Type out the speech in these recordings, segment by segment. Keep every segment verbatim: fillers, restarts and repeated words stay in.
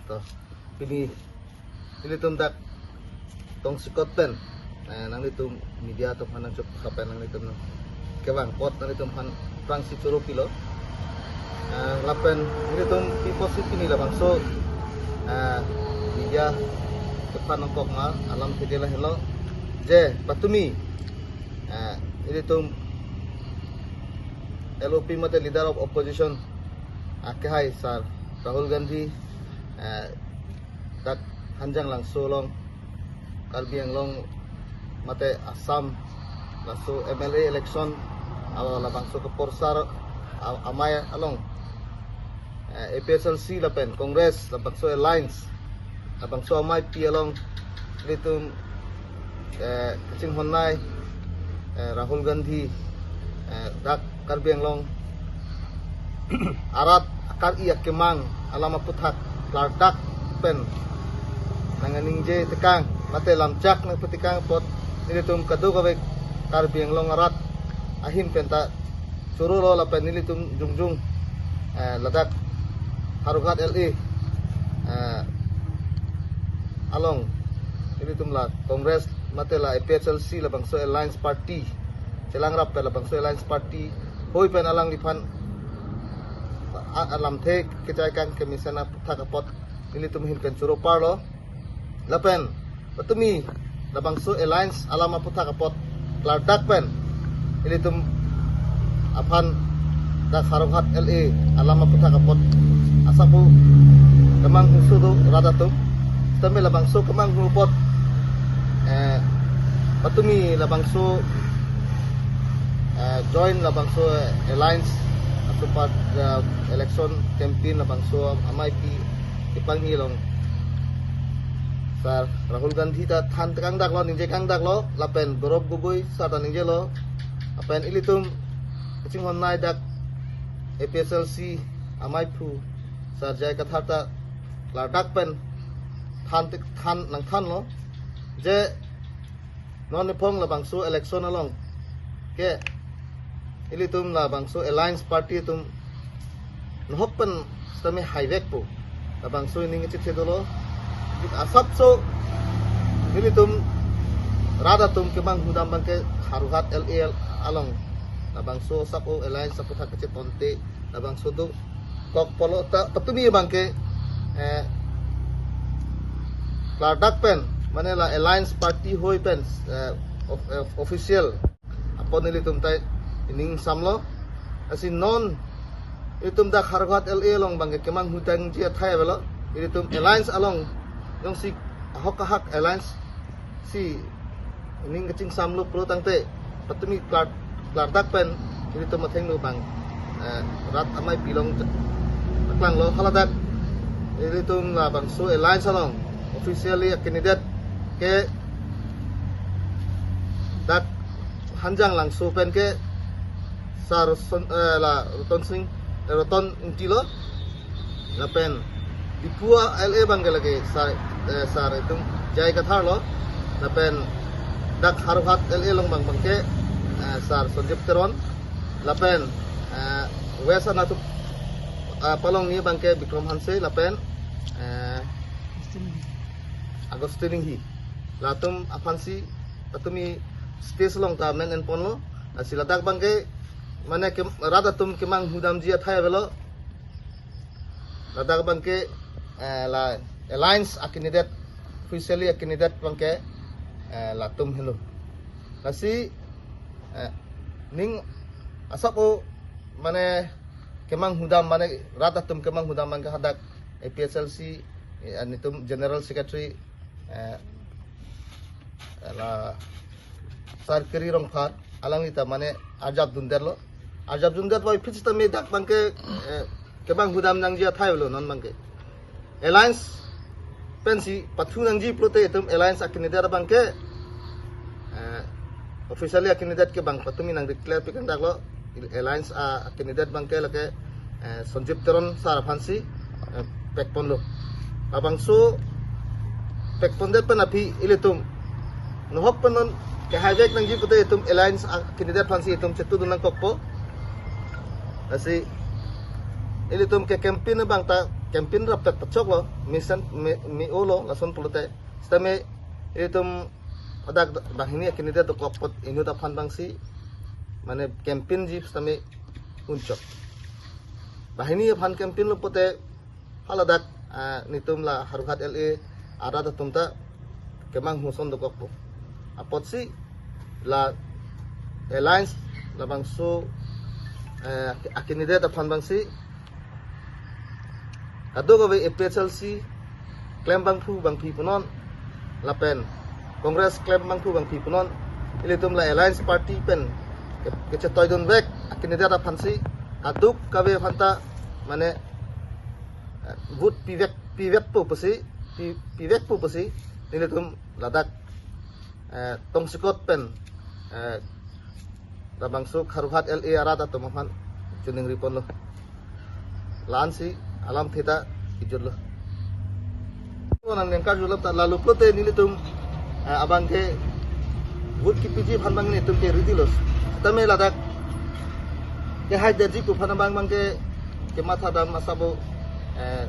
To, pini ilitum dak tongsekot pen, eh, nanglitum media atum aphan nangchok kapen nanglitum nang kevang apot nanglitum aphan aphrangsi choro pilo. Eh, lapen ilitum pi apotsi pini labangso, eh, media atum aphan nangkok ma alam thekela helo je patumi, eh, ilitum L O P mate Leader of Opposition akehai Sir Rahul Gandhi, eh, dak Hanjanglangso along, Karbi Anglong mate Assam, laso M L A election, alo labangso keporsar a-, amei along, eh, A P H L C lapen Congress, labangso alliance, labangso ameipi along, ilitum, eh, kachinghonnei, eh, Rahul Gandhi, eh, dak Karbi Anglong arat akar-i akemang alam aputhak klardak pen nangningje tekang mate lamchak nangpatekang apot nelitum kadokave Karbi Anglong arat ahin penta chorolo lapen nelitum jongjong, eh, ladak Howraghat L A, eh, along nelitum la Congress mate la A P H L C labangso alliance party chelangrap pen labangso alliance party hoi pen alangliphan a-, alamthe kechai kang kemesen aputhak apot nelitum ahin pen choro parlo. Lapen patumi labangso alliance alam aputhak apot klardak pen ilitum aphan dak Howraghat L A alam aputhak apot asap kemanghu sudo rat atum. Sitame labangso kemanghu apot, eh, patumi labangso, eh, join labangso alliance asupat, eh, election campaign labangso ameipi kepangni along Sir Rahul Gandhi ta than tekang daklo, ningje kang daklo, lapen Gaurav Gogoi sir ta ningjelo, lapen ilitum kachinghonnei dak A P H L C ameiphu Sir J I Kathar ta klardak pen than tek-, than nangthanlo je non niphong labangso election along ke ilitum labangso alliance party atum nahok pen sitame haivekpo. Labangso ining kachethedolo. Asapso nelitum rat atum kemanghu dam abangke Howraghat L A along labangso asap alliance aputhak kachetongte labangso dokok pulo ta patumi abangke, eh, klardak pen mane la alliance party hoi pen, eh, of-, of-, official apot nelitum ta ining samlo. Lasi non ilitum dak Howraghat L A along abangke kemanghu dangji athai avelo. Ilitum alliance along jongsi ahok ahak alliance si ining kachingsamlo pulo tangte patumi klar-, klardak pen ilitum athengno abang, eh, rat ameipi along paklanglo. Haladak ilitum labangso alliance along officially a candidate ke dak Hanjanglangso pen ke Sir Son-, eh, la Roton Sing, eh, Roton Ingtilo. Lapen Diphu L A abangke lake Sir, eh, Sir itum J I Kathar lo. Lapen dak Howraghat L A along abang abangke, eh, Sir Sanjib Teron. Lapen, eh, West anatthu, eh, palongni abangke Bikram Hanse lapen, eh, Augustine Enghi. Latum aphansi patumi stage along ta men enponlo. Lasi ladak abangke mane ke rat atum kemanghu damji athai avelo. Ladak abangke, eh, la alliance a candidate, officially a candidate abangke, eh, latum helo. Lasi, eh, ning asap mane kemanghu dam mane rat atum kemanghu dam abangke hadak A P H L C, eh, nelitum General Secretary, eh, la Sir Kiri Rongphar alangli ta mane arjap dundetlo. Arjap dundet puvoiphit sitame dak abangke, eh, kemanghu dam nangji athai avelo non abangke. Alliance pensi pathu nangji pulote itum alliance a candidate abangke, eh, officially a candidate ke bang patumi nang declare pi kang daklo. Alliance a candidate abangke lake, eh, Sanjib Teron sir aphansi, eh, pekponlo. Labangso pekpondet pen aphi ilitum nahok pen non kehaivek nangji pute itum alliance a candidate aphansi itum chetudun nangkokpo. Lasi ilitum ke campaign abang ta campaign rapet pachoklo, mesen me, me-olo, lason pulote. Sitame itum adak banghini a-candidate dokok apot inut aphan abangsi, mane campaign ji sitame unchok. Banghini aphan campaign lo pulote haladak, ah, nelitum la Howraghat L A arat atum ta kemanghu ason dokokpo. Apotsi la alliance labangso, eh, a-candidate aphan abangsi kadokave A P H L C klem bangphu bangphi punon lapen Congress klem bangphu bangphi punon, ilitum la alliance party pen ke-, kechetoidunvek a-candidate aphansi kadokave aphanta mane, eh, vote pivek, pivekpo pusi, pi-, pivekpo pusi nelitum ladak, eh, tongsekot pen, eh, labangso Howraghat L A arat atum aphan choningri ponlo. La-ansi alamthe ta kejutlo. Nang nangkarjulap ta lalu pulote nelitum, eh, abangke vote kepiji aphan abang nelitum ke ready lo. Tame ladak kehai detji pu aphan abang abangke kematha dam asabo, eh,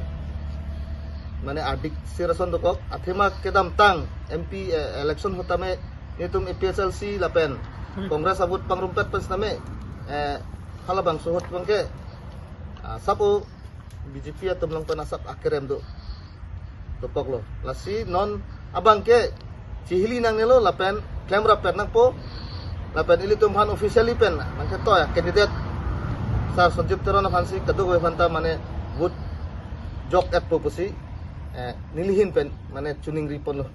mane adik sir ason dokok, athema kedamtang M P, eh, election ahut tame nelitum A P H L C lapen Congress a-vote pangrumpet pen sitame, eh, halabangso ahut abangke, ah, asabo B J P atum along pen asap akerem do, dokoklo. Lasi non abangke chihili nangnelo lapen klem rapet nangpo, lapen ilitum aphan officially pen nangketoi a-candidate Sir Sanjib Teron aphansi kadokave aphanta mane vote jok-etpo pusi, eh, neli ahin pen mane choningri ponlo.